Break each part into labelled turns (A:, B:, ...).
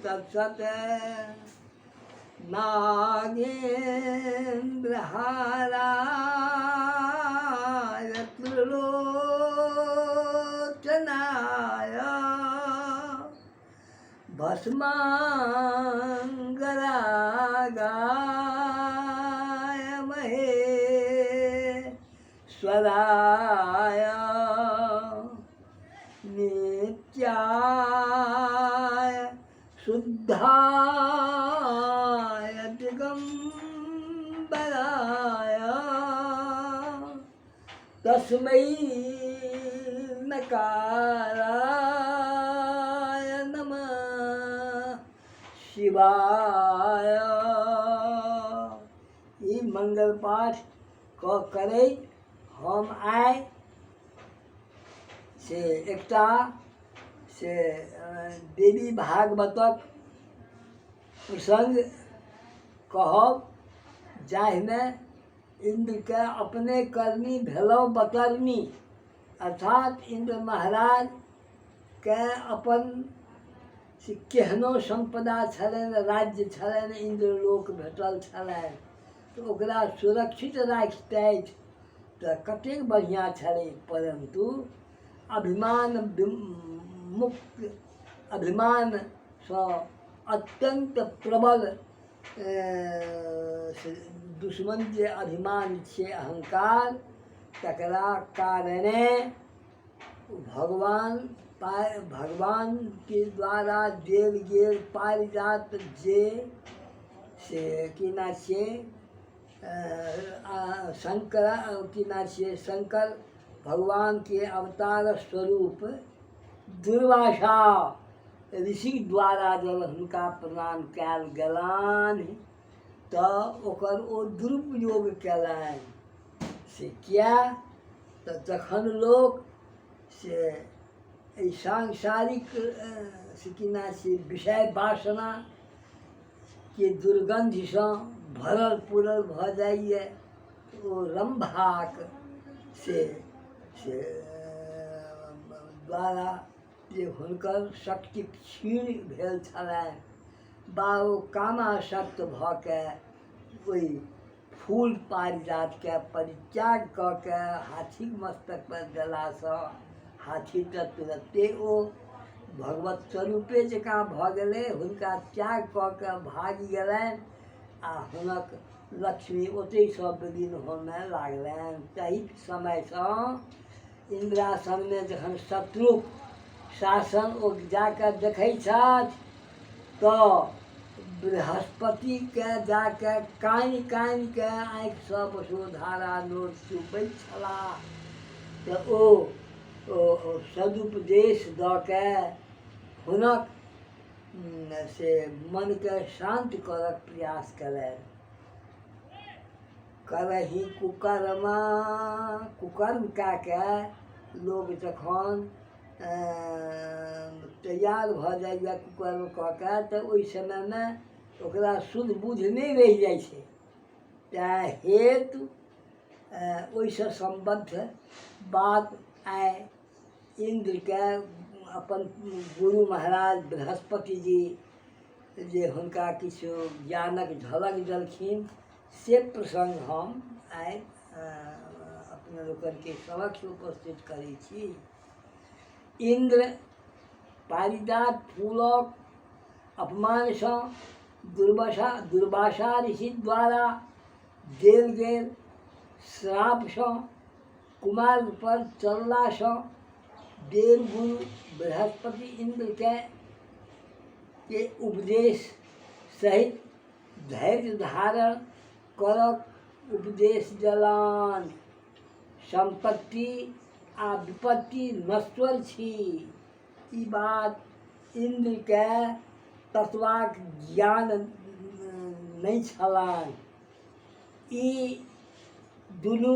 A: तत्सत। नागेन्द्र हाराय त्रिलोचनाय भस्माङ्गरागाय महेश्वराय नित्याय शुद्धाय दिगम्बराय तस्मै नकाराय नमः शिवाय। ई मंगल पाठ कऽ करैत हम आइ से एकटा से देवी भागवतक प्रसङ्ग कहब, जाहिमे इन्द्रके अपने करनी भेलहुँ बतरनी, अर्थात इन्द्र महाराजके अपन से केहनो सम्पदा छलनि, राज्य छलनि, इन्द्रलोक भेटल छलनि, तऽ ओकरा सुरक्षित राखितथि तऽ कतेक बढ़िआँ छलै। परन्तु अभिमान मुक्त अभिमानसँ अत्यन्त प्रबल दुश्मन जे अभिमान छियै अहंकार, तकरा कारणे भगवान भगवानके द्वारा देल गेल पारिजात जे से की नाम छियै, शंकर की नाम छियै, शंकर भगवानके अवतार स्वरूप दुर्वासा ऋषि द्वारा जब हुनका प्रदान कयल गेलनि तऽ ओकर ओ दुरुपयोग कयलनि। से किया तऽ जखन लोक से एहि सांसारिक से की नाम छियै विषय वासनाके दुर्गन्धसँ भरल पुरल भऽ जाइए, ओ रम्भाक से से द्वारा जे हुनकर शक्ति क्षीण भेल छलनि बा ओ कामासक्त भऽ के ओहि फूल पारिजातके परित्याग कऽ के हाथीक मस्तक पर देलासँ हाथी तऽ तुरत्ते ओ भगवत स्वरूपे जकाँ भऽ गेलै, हुनका त्याग कऽ के भागि गेलनि आ हुनक लक्ष्मी ओतहिसँ विलीन होमय लागलनि। ताहि समयसँ इन्द्रासनमे जखन शत्रुक शासन ओ जाकऽ देखै छथि तऽ बृहस्पतिके जाकऽ कानि कानिके आँखिसँ वसुधारा नोर चुबैत छलाह, तऽ ओ सदुपदेश दऽ के हुनक से मनके शान्त करक प्रयास कयलनि। करही कुकर्मा, कुकर्म कए कऽ लोक जखन तैयार भऽ जाइए कुकर्म कऽ कऽ, तऽ ओहि समयमे ओकरा सुध बुध नहि रहि जाइ छै। तैँ हेतु ओहिसँ सम्बद्ध बात आइ इन्द्रके अपन गुरु महाराज बृहस्पति जी जे हुनका किछु ज्ञानक झलक देलखिन, से प्रसङ्ग हम आइ अपने लोकनिके समक्ष उपस्थित करै छी। इन्द्र पारिजात फूलक अपमानसँ दुर्वासा ऋषि द्वारा देल गेल श्रापसँ कुमार्ग पर चललासँ देवगुरु बृहस्पति इन्द्रके के उपदेश सहित धैर्य धारण करक उपदेश देलनि। सम्पत्ति आ विपत्ति नश्वर छी, ई बात इन्द्रके तत्वाक ज्ञान नहि छलनि। ई दुनू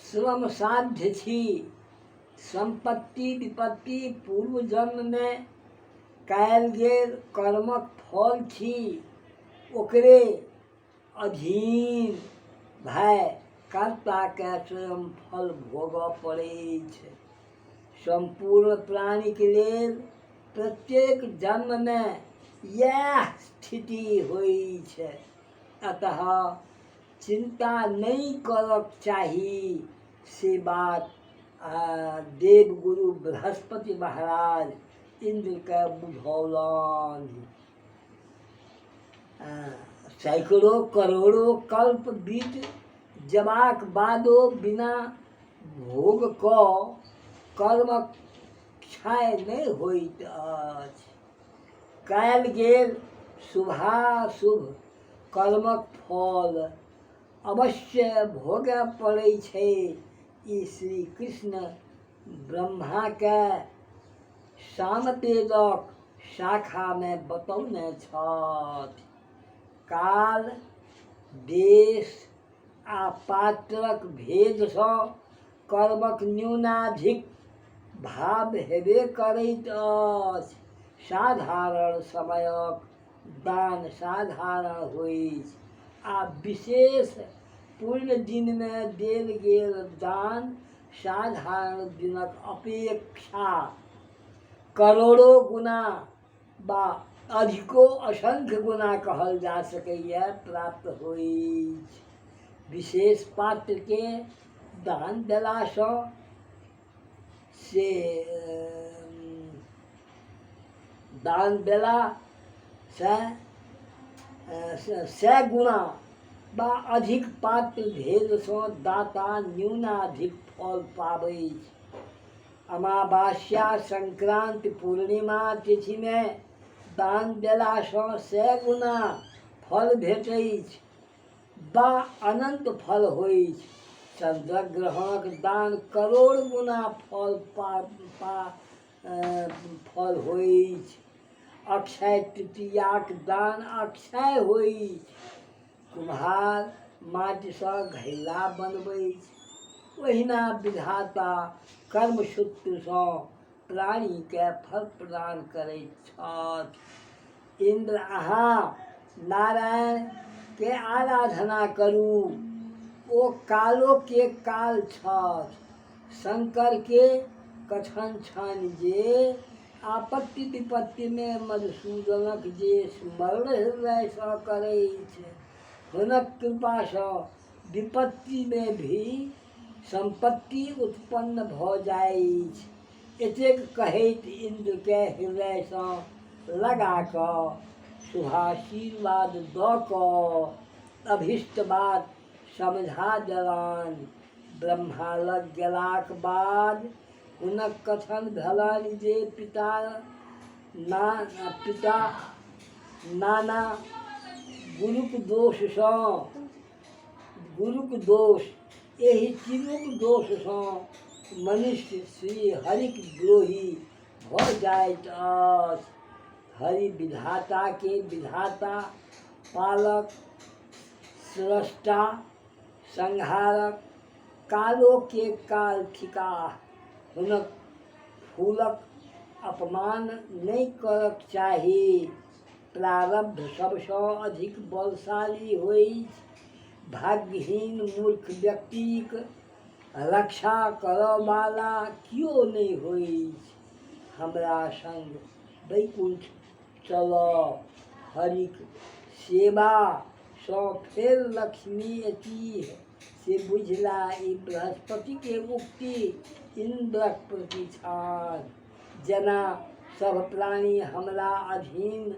A: श्रमसाध्य छी। सम्पत्ति विपत्ति पूर्व जन्ममे कयल गेल कर्मक फल छी, ओकरे अधीन भए कर्ताके स्वयं फल भोगऽ पड़ैछ। सम्पूर्ण प्राणीके लेल प्रत्येक जन्ममे इएह स्थिति होइछ। अतः चिन्ता नहि करक चाही, से बात देवगुरु बृहस्पति महाराज इन्द्रकेँ बुझौलनि। सैकड़ो करोड़ो कल्प बीत जेबाक बादो बिना भोग कऽ कर्मक क्षय नहि होइत अछि। कयल गेल शुभाशुभ कर्मक फल अवश्य भोगय पड़ै छै। ई श्री कृष्ण ब्रह्माकेँ सामवेदक शाखामे बतौने छथि। काल, देश आ पात्रक भेदसँ कर्मक न्यूनाधिक भाव हेबे करैत अछि। साधारण समयक दान साधारण होइछ आ विशेष पुण्य दिनमे देल गेल दान साधारण दिनक अपेक्षा करोड़ो गुना बा अधिको असंख्य गुना कहल जा सकैए प्राप्त होइछ। विशेष पात्रके दान देलासँ से दान देलासँ सए गुणा बा अधिक पात्र भेदसँ दाता न्यूनाधिक फल पाबैछ। अमावास्या, संक्रान्ति, पूर्णिमा तिथिमे दान देलासँ सए गुणा फल भेटैछ बा अनन्त फल होइछ। चन्द्रग्रहणक दान करोड़ गुणा फल पा पा फल होइछ। अक्षय तृतीयाक दान अक्षय होइछ। कुम्हार माटिसँ घैला बनबैछ, ओहिना विधाता कर्मसूत्रसँ प्राणीकेँ फल प्रदान करैत छथि। इन्द्र अहाँ नारायणके आराधना करू, ओ कालोके काल छथि। शंकरके कथन छनि जे आपत्ति विपत्तिमे मधुसूदनक जे स्मरण हृदयसँ करैछ, हुनक कृपासँ विपत्तिमे भी सम्पत्ति उत्पन्न भऽ जाइछ। एतेक कहैत इन्द्रकेँ हृदयसँ लगा कऽ शुभाशीर्वाद दऽ कऽ अभीष्ट बात समझा देलनि। ब्रह्मा लग गेलाक बाद हुनक कथन भेलनि जे पिता ना पिता नाना गुरुक दोषसँ गुरुक दोष एहि तीनूक दोषसँ मनुष्य श्री हरिक द्रोही भऽ जाइत अछि। हरि विधाताके विधाता, पालक, स्रष्टा, संहारक, कालोके काल थिकाह। हुनक फूलक अपमान नहि करक चाही। प्रारब्ध सबसँ अधिक बलशाली होइछ। भाग्यहीन मूर्ख व्यक्तिक रक्षा करऽवाला कियो नहि होइछ। हमरा संग वैकुण्ठ चलऽ। हरिक सेवासँ फेर लक्ष्मी एतीह से बुझला। ई बृहस्पतिके उक्ति इन्द्रक प्रति छल। जेना सभ प्राणी हमरा अधीन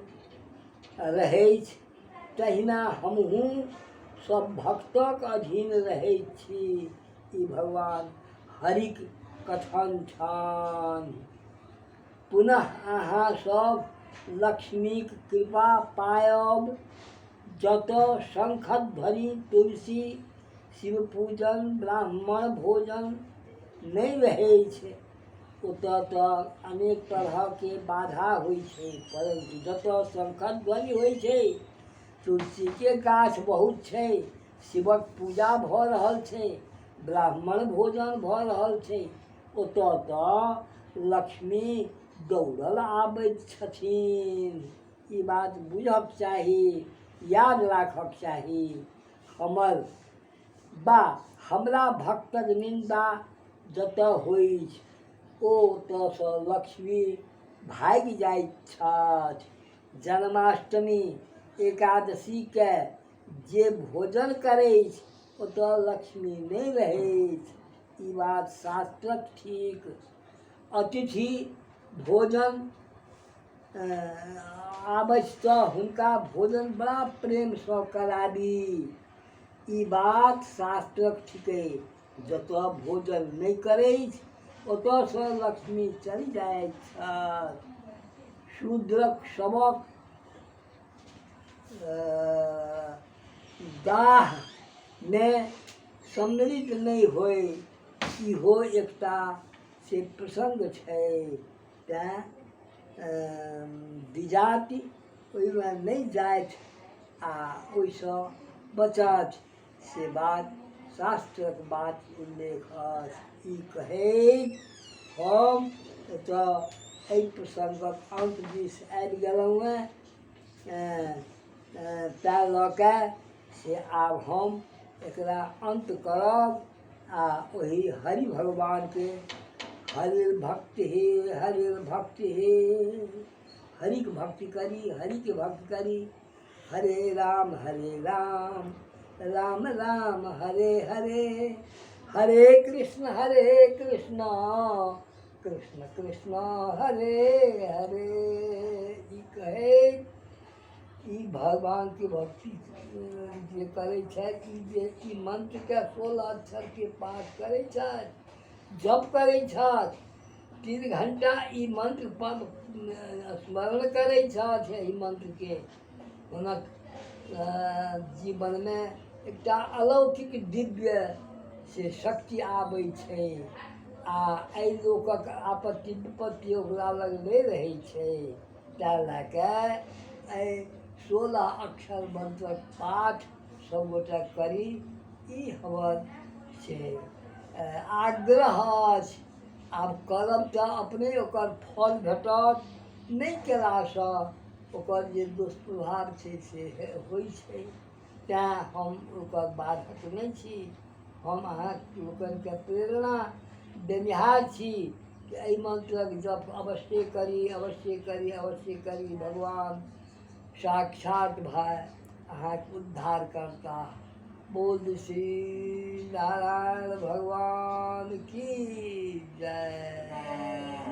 A: रहैछ तहिना हमहूँ सभ भक्तक अधीन रहैत छी। ई भगवान हरिक कथन छनि। पुनः अहाँ सभ लक्ष्मीक कृपा पायब। जतऽ शंखध्वनि, तुलसी, शिवपूजन, ब्राह्मण भोजन नहि रहैछ ओतऽ तऽ अनेक तरहके बाधा होइ छै, परन्तु जतऽ शंखध्वनि होइ छै, तुलसीके गाछ बहुत छै, शिवक पूजा भऽ रहल छै, ब्राह्मण भोजन भऽ रहल छै, ओतऽ तऽ लक्ष्मी दौड़ल आबैत छथिन। ई बात बुझक चाही, याद राखक चाही। हमर बा हमरा भक्तक निन्दा जतऽ होइछ ओतऽसँ लक्ष्मी भागि जाइत छथि। जन्माष्टमी एकादशीके जे भोजन करैछ ओतऽ लक्ष्मी नहि रहैछ, ई बात शास्त्रक थिक। अतिथि भोजन आबथि तऽ हुनका भोजन बड़ा प्रेमसँ कराबी, ई बात शास्त्रक थिकै। जतऽ भोजन नहि करैछ ओतऽसँ लक्ष्मी चलि जाइत छथि। शूद्रक शवक दाहमे सम्मिलित नहि होइ, इहो एकटा से प्रसङ्ग छै। तेँ द्विजाति ओहिमे नहि जाथि आ ओहिसँ बचथि, से बात शास्त्रक बात उल्लेख अछि। ई कहैत हम एतऽ एहि प्रसङ्गक अन्त दिस आबि गेलहुँ हेँ। तैँ लऽ कऽ से आब हम एकरा अन्त करब आ ओहि हरि भगवानके हरि भक्ति हे हरि भक्ति हे, हरिके भक्ति करी, हरिके भक्ति करी। हरे राम राम राम राम हरे हरे, हरे कृष्ण हरे कृष्ण कृष्ण कृष्ण हरे हरे। ई कहैत ई भगवानके भक्ति जे करै छथि, ई जे ई मन्त्रके 16 अक्षरके पाठ करै छथि, जप करै छथि, 3 घण्टा ई मन्त्र पद स्मरण करै छथि, एहि मन्त्रके हुनक जीवनमे एकटा अलौकिक दिव्य से शक्ति आबै छै आ एहि लोकक आपत्ति विपत्ति ओकरा लग नहि रहै छै। ताहि लए कऽ एहि 16 अक्षर मन्त्रक पाठ सभगोटे करी, ई हमर से आग्रह अछि। आब करब तऽ अपने ओकर फल भेटत, नहि कयलासँ ओकर जे दुष्प्रभाव छै से होइ छै। तैँ हम ओकर बाधक नहि छी। हम अहाँ लोकनिके प्रेरणा देनिहार छी कि एहि मन्त्रक जप अवश्ये करी, अवश्ये करी, अवश्ये करी। भगवान साक्षात भए अहाँके उद्धार करताह। बोल श्री नारायण भगवान की जय।